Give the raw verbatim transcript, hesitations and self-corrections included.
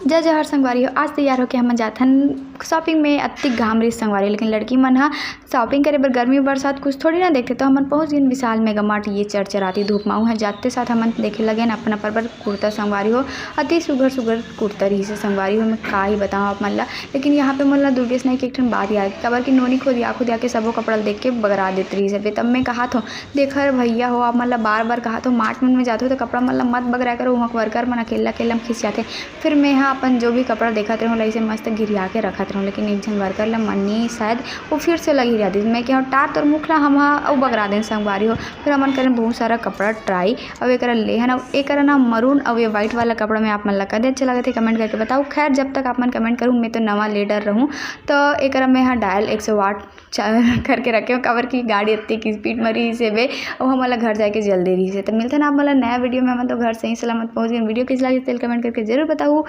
जय जोहार संगवारी हो, आज तैयार होके हमन जाथन शॉपिंग में। अतिक घाम रहिस संगवारी, लेकिन लड़की मन ह शॉपिंग करे बर गर्मी बरसात कुछ थोड़ी ना देखथे, तो हमन पहुंच गेन विशाल मेगा मार्ट। ये चरचराती धूप माऊ है जाते साथ हमन देखे लगेन अपन अपन बर कुर्ता संगवारी हो, अति सुघर सुघर कुर्ता रहिस हे संगवारी हो, मैं का ही बताऊँ आप मन ला। लेकिन यहाँ पे मोला दुर्गेश नाई के एक ठन बात याद, काबर कि नोनी खुद या खुद आके सबो कपड़ा देख के बगरा देत रहिस हे। तब मैं कहा थो, देखर भैया हो, आप मन ला बार बार कहा थो, मार्ट मन में जाथो तो कपड़ा मन ला मत बगरा करो, वहाँ वर्कर मन अकेला अकेला में खिसियाथे। फिर मैं हा अपन जो भी कपड़ा देखत रहूँ, ला ऐसे मस्त घिरिया के रखत रहूँ, लेकिन एक झन वर्कर ला मन्नी शायद वो फिर से लगी रहती। मैं कहूँ, टार तोर मुख ला हम हा अउ बगरा देन संगवारी हो। फिर हमन करें बहुत सारा कपड़ा ट्राई, अउ एकरा लेहन, अउ एकरा ना मरून अउ ये व्हाइट वाला कपड़ा में आप मन ला कदे अच्छा लगत हे, कमेंट करके बताओ। खैर, जब तक आप मन कमेंट करूँ, मैं तो नवा लीडर रहूँ, तो एकरा मैं हा डायल एक सौ वाट चा-, करके रखे हूँ, काबर कि गाड़ी अत्ते की स्पीड में रहिस हे बे, अउ हमन ला घर जाए के जल्दी रहिस हे। तो मिलते ना आप मन ला नया वीडियो में, हमन तो घर सही सलामत पहुँच गए। वीडियो कैसे लगी, तेल कमेंट करके जरूर बताओ।